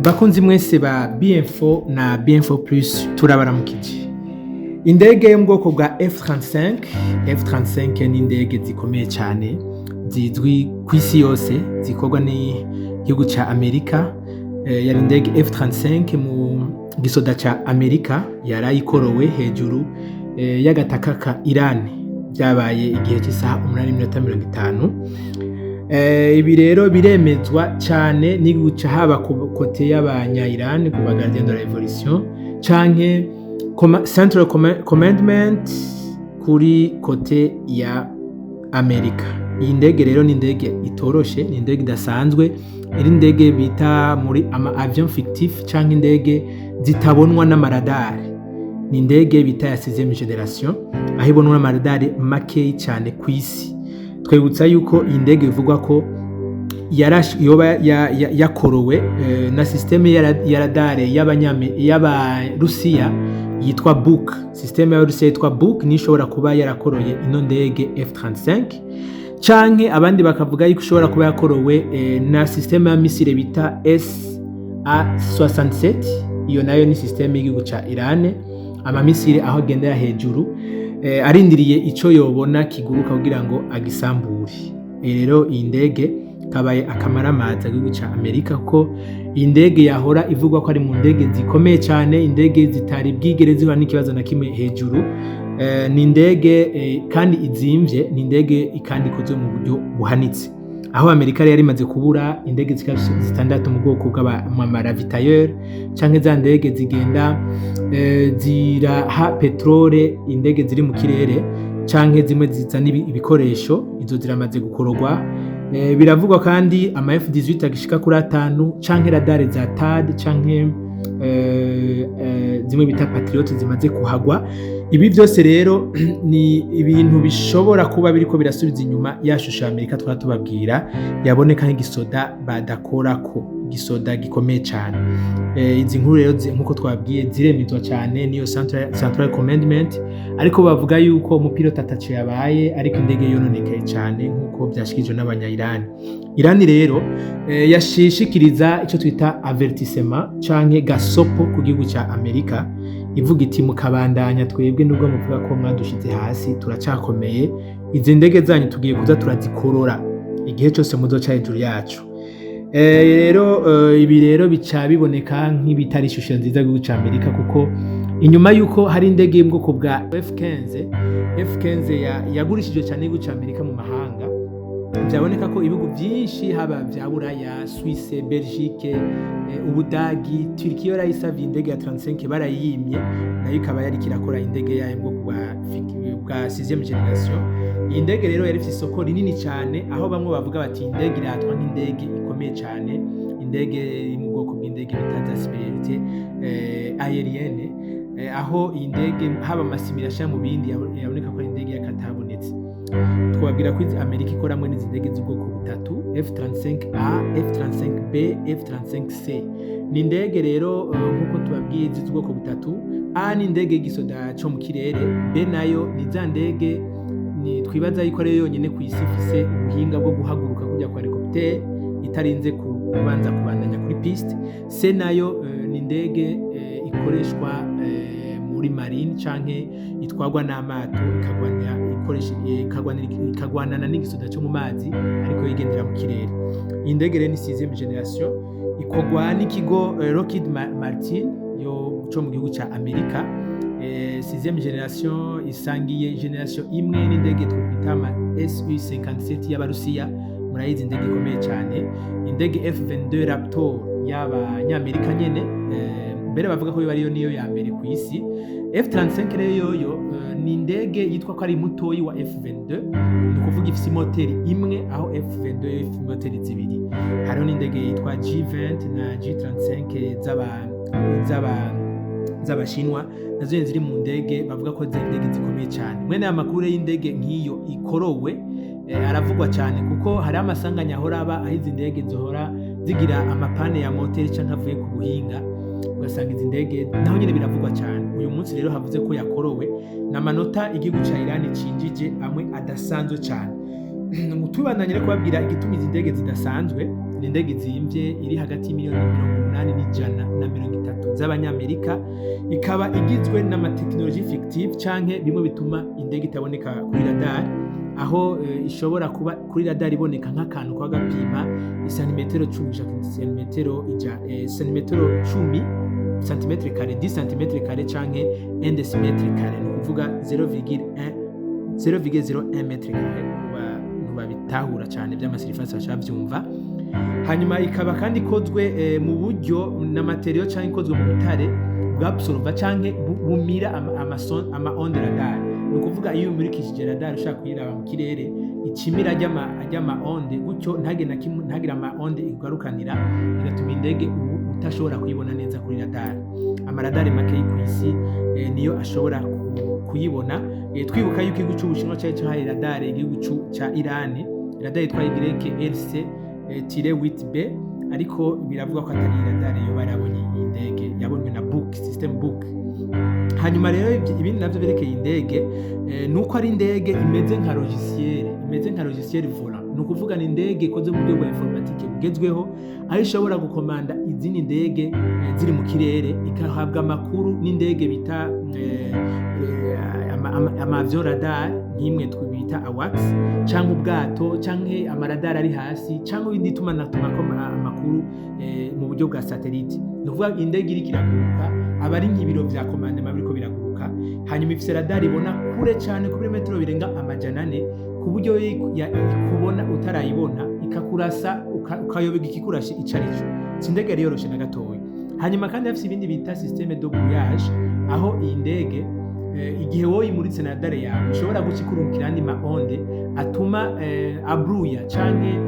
Bakunzi mwese ba BM4 na BM4 Plus, turabaramukije. Indege yo mu bwoko bwa F35. F35 ni indege zikomeye cyane zizwi ku isi yose, zikorwa n'igihugu ca Amerika. Yari indege F35 mu gisoda ca Amerika yarayikorowe hejuru y'agataka ka Iran. Byabaye igihe cy'isaha 8:50. Ibi rero biremezwa cyane n'iguca haba ku côté y'abanya Iran, ku ba Gardien de la Révolution, canke Central Commandment kuri côté ya Amerika. Iyi ndege rero ni indege itoroshe, ni indege idasanzwe, iri indege bita muri ama avion fictif canke indege zitabonwa n'amaradari. Ni indege bita ya 6e génération, aho ibonwa n'amaradari makeyi cyane ku isi. Twibutsa yuko iyi ndege bivugwa ko yoba yakorowe na système ya radare y'Abarusiya yitwa Buk. Système y'Abarusiya yitwa Buk niyo ishobora kuba yarakoroye ino ndege F35, canke abandi bakavuga yuko ishobora kuba yakorowe na système ya missile bita SA67. Iyo nayo ni système y'igihugu ca Iran, amamisile aho agendera hejuru arindiriye ico yobona kiguruka kugira ngo agisambure. Rero iyi ndege kabaye akamaramaza igihugu ca Amerika, kuko iyi ndege yahora ivugwa ko ari mu ndege zikomeye cyane, indege zitari bwigere zihura n'ikibazo na kimwe hejuru. Ni indege kandi izimvye, ni indege kandi ikozwe mu buryo buhanitse, aho Amerika yari imaze kubura indege zika zitandatu mu bwoko bw'amaravitailleur canke za ndege zigenda ziraha petrole indege ziri mu kirere, canke zimwe zizana ibikoresho. Izo ziramaze gukororwa. Biravugwa kandi ama F18 agishika kuri atanu, canke radare za THAAD, canke zimwe bita Patriot zimaze kuhagwa. Ibi byose rero ni ibintu bishobora kuba biriko birasubiza inyuma ya shusho ya Amerika twaba tubabwira, yaboneka nk'igisoda badakorako, igisoda gikomeye cyane. Izi nkuru rero nkuko twabwiye ziremezwa cyane niyo Central Commandment, ariko bavuga yuko umupilota ataco yabaye, ariko indege yononekaye cyane nkuko byashikirijwe n'abanya-Iran. Iran rero yashishikiriza icyo twita avertissement canke gasopo ku gihugu ca Amerika, ivuga iti: "Mukabandanya, twebwe nubwo muvuga ko mwadushize hasi, turacakomeye. Izi ndege zanyu tugiye kuza turazikorora igihe cyose muzoca hejuru yacu." Rero ibi rero bica biboneka nk'ibitari ishusho nziza y'igihugu ca Amerika, kuko inyuma yuko hari indege yo mu bwoko bwa F15, F15 yagurishijwe cyane n'igihugu ca Amerika mu mahanga, byaboneka ko ibihugu byinshi, haba bya Buraya, Suisse, Belgique, Ubudagi, Turkiya yarayisavye indege ya 35 barayimye, nayo ikaba yariko irakora indege yayo mu bwoko bwa 6e génération. Iyi ndege rero yari ifite isoko rinini cyane, aho bamwe bavuga bati indege iratwa nk'indege ikomeye cyane, indege iri mu bwoko bw'indege bita za supériorité aérienne, aho iyi ndege haba amasimulation mu bindi yaboneka ko ari indege y'akatabonetse. Twababwira ko Amerika ikoramwe n'izi ndege z'ubwoko butatu: F35A, F35B, F35C. Ni indege rero nk'uko tubabwiye z'ubwoko butatu. A ni indege y'igisoda co mu kirere, B nayo ni za ndege ni twibaza yuko ariyo yonyine ku isi ifise ubuhinga bwo guhaguruka kujya kwa hélicoptère itarinze kubanza kubandanya kuri piste. C nayo ni indege ikoreshwa muri marine canke itwarwa n'amato, ikagwanira ikoresha ikagwanana n'igisoda cyo mu mazi, ariko yigendera mu kirere. Iyi ndege rero ni 6e génération, ikorwa n'ikigo Lockheed Martin yo co mu gihugu ca Amerika. 6e génération isangiye génération imwe n'indege twokwita ama Su57 y'Abarusiya, murayizi, indege ikomeye cyane, indege F22 Raptor y'Abanyamerika nyene, mbere bavuga ko ariyo niyo ya mbere ku isi. F35 rero yoyo ni indege yitwa ko ari mutoyi wa F22, ni ukuvuga ifise imoteri imwe, aho F22 yo ifise imoteri zibiri. Hariho n'indege yitwa G20 na G35 z'Abashinwa, nazo nyene ziri mu ndege bavuga ko zari indege zikomeye cyane. Mwene aya makuru y'indege nk'iyo ikorowe aravugwa cyane, kuko hari amasanganya ahora aba, aho izi ndege zihora zigira amapanne ya moteri canke avuye ku buhinga, ugasanga izi ndege naho nyene biravugwa cyane. Uyu munsi rero havuze ko yakorowe, n'amanota igihugu ca Iran cinjije amwe adasanzwe cyane. Tubandanye rero kubabwira igituma izi ndege zidasanzwe. Ni indege izimvye, iri hagati y'imiliyoni 80. 8130 z'abanyamerika. Ikaba igizwe n'ama technologie fictive canke bimwe bituma indege itaboneka kuri radar, aho ishobora kuba kuri radar iboneka nk'akantu kwa gapima isantimetero 10 gushika santimetero ija santimetero 10, centimètre carré, 10 centimètres carré canke 1 décimètre carré, ni ukuvuga 0,1, 0,01 mètre carré ku bantu babitahura cyane by'ama surface baca bavyumva. Hanyuma ikaba kandi ikozwe mu buryo na matériau canke ikozwe mu butare bwabsorba canke bumira ama onde radar. Ni ukuvuga iyo umurikishije radar ushaka kuyiraba mu kirere, ikimira ry'ama onde, gutyo ntagire na kimwe, ntagire ama onde igugarukanira, bigatuma indege ubu utashobora kuyibona neza kuri radar. Amaradari make ku isi niyo ashobora kuyibona. Twibuka yuko igihugu c'Ubushinwa cari cahaye radar igihugu ca Irani, radar yitwa YRC tiret 8B, ariko biravuga ko atari radar yoba yarabonye iyi ndege, yabonywe na Buk, system Buk. Hanyuma rero ibindi navyo berekeye indege nuko ari indege imeze nka logiciel, imeze nka logiciel volant. Ni ukuvuga ni indege ikoze mu buryo bwa informatique bugezweho, aho ishobora gukomanda izindi ndege ziri mu kirere, ikahabwa amakuru n'indege bita ama avion radar nk'imwe twibita AWACS, canke ubwato, canke amaradar ari hasi, canke ibindi tumanatumako amakuru mu buryo bwa satellite. Ni ukuvuga indege iriko iraguruka aba ari nk'ibiro vya commandement biriko biraguruka. Hanyuma ifise radar ibona kure cane, ku birometero birenga 400, ku buryo ikubona utarayibona, ikakurasa ukayoberwa ikikurashe ico arico. Si indege yari yoroshe na gatoya. Hanyuma kandi afise ibindi bita système de brouillage, aho iyi ndege igihe wowe imuritse na radar yawe ishobora guca ikurungikira andi ma onde atuma abruya canke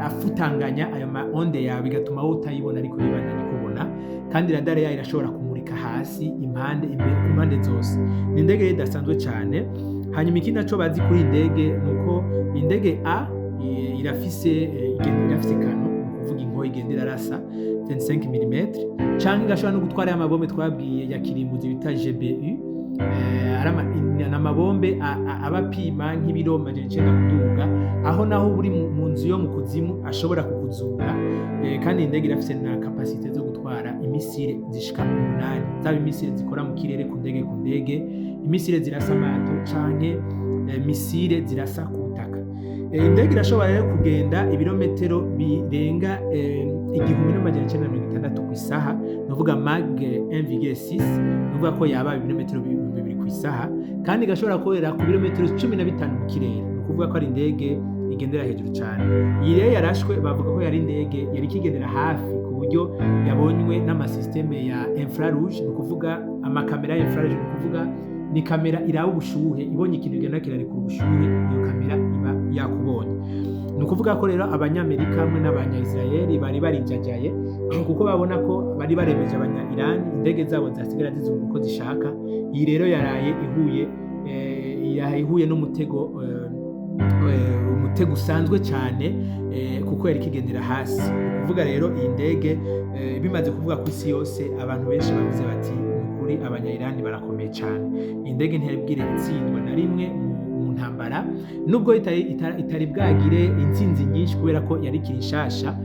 afutanganya ayo ma onde yawe, bigatuma wowe utayibona ariko yibandanya ikubona. Kandi radar yayo irashobora kumurika hasi, impande, imbere, ku mpande zose. Ni indege rero idasanzwe cyane. Hanyuma ikindi naco bazi kuri iyi ndege ni uko indege a irafise irafise canon, ni ukuvuga inkoho igenda irarasa 25 mm, canke igashobora no gutwara ya mabombe twabwiye ya kirimbuzi bita GBU. Ni amabombe aba apima nk'ibiro 900 kuduga, aho naho uri mu nzu yo mu kuzimu ashobora kukuzura. Kandi indege irafise na capacité zo gutwara i missile zishika 8, zaba i missile zikora mu kirere ku ndege ku ndege, i missile zirasa amato, canke missile zirasa ku butaka. Indege irashobora rero kugenda ibirometero birenga 1960 ku isaha, ni ukuvuga Mach 1,6, ni ukuvuga ko yaba ibirometero 2000 ku isaha. Kandi igashobora korera ku birometero 15 mu kirere, ni ukuvuga ko ari indege igendera hejuru cyane. Iyi rero yarashwe, bavuga ko yari indege yari ikigendera hafi, ku buryo yabonywe n'ama système ya infrarouge, ni ukuvuga amakamera ya infrarouge, ni ukuvuga ni kamera iraba ubushuhe, ibonye ikintu kigenda kirarekura ubushuhe, iyo kamera iba yakubonye. Ni ukuvuga ko rero Abanyamerika hamwe n'Abanya-Israeli bari barijajaye, kuko babona ko bari baremeje Abanya-Iran, indege zabo zasigara zizunguruka uko zishaka. Iyi rero yaraye ihuye yaraye ihuye n'umutego, umutego usanzwe cyane, kuko yari ikigendera hasi. Ni ukuvuga rero iyi ndege bimaze kuvuga ku isi yose, abantu benshi bavuze bati: "Ni ukuri Abanya-Iran barakomeye cyane." Iyi ndege ntiyabwire itsindwa na rimwe mu ntambara, nubwo itari bwagire intsinzi nyinshi kubera ko yari ikiri nshasha.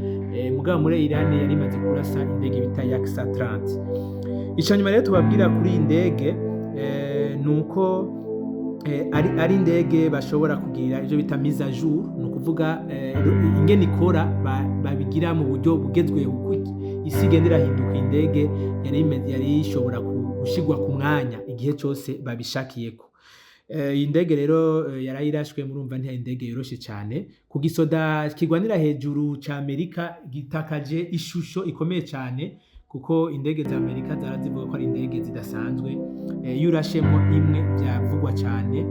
Mugabo muri Iran yari imaze kurasa indege bita Yak 30. Icya nyuma rero tubabwira kuri iyi ndege ni uko ari indege bashobora kugira ibyo bita mise à jour, ni ukuvuga ingene ikora babigira mu buryo bugezweho, kuko isi igenda irahinduka. Indege yari ishobora gushigwa ku mwanya igihe cyose babishakiyeko. Iyi ndege rero yarayirashwe, murumva ntiya indege yoroshe cyane ku gisoda kigwanira hejuru ca Amerika, gitakaje ishusho ikomeye cyane, kuko indege za Amerika zarazivuga ko ari indege zidasanzwe. Iyo urashemwo imwe byavugwa cyane,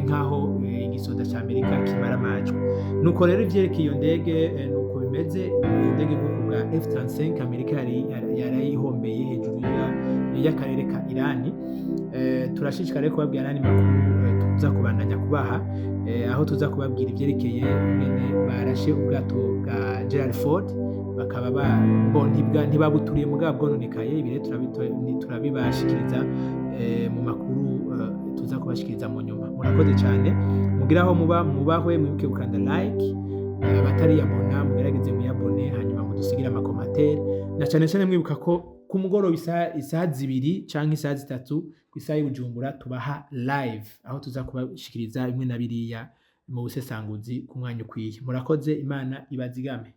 nk'aho igisoda ca Amerika kimara amajwi. Nuko rero ivyerekeye iyo ndege nuko bimeze. Iyi ndege bwoko bwa F35, Amerika yarayihombeye hejuru y'akarere ka Irani. Turashishikara rero kubabwira n'andi makuru tuza kubandanya kubaha, aho tuza kubabwira ivyerekeye ingene barashe ubwato bwa Gerald Ford, bakaba ntibabuturiye mugabo bwononekaye. Ibi rero turabibashikiriza mu makuru tuza kubashikiriza mu nyuma. Murakoze cyane, mugire aho muba mubahwe, mwibuke gukanda like, abatariyabona mugerageze muyabone, hanyuma. Mudusigire ama commentaires, na cane cane mwibuka ko ku mugoroba isaha 2 canke isaha 3 ku isaha y'Ibujumbura tubaha live, aho tuza kubashikiriza bimwe na biriya mu busesanguzi ku mwanya ukwiye. Murakoze, Imana ibazigame.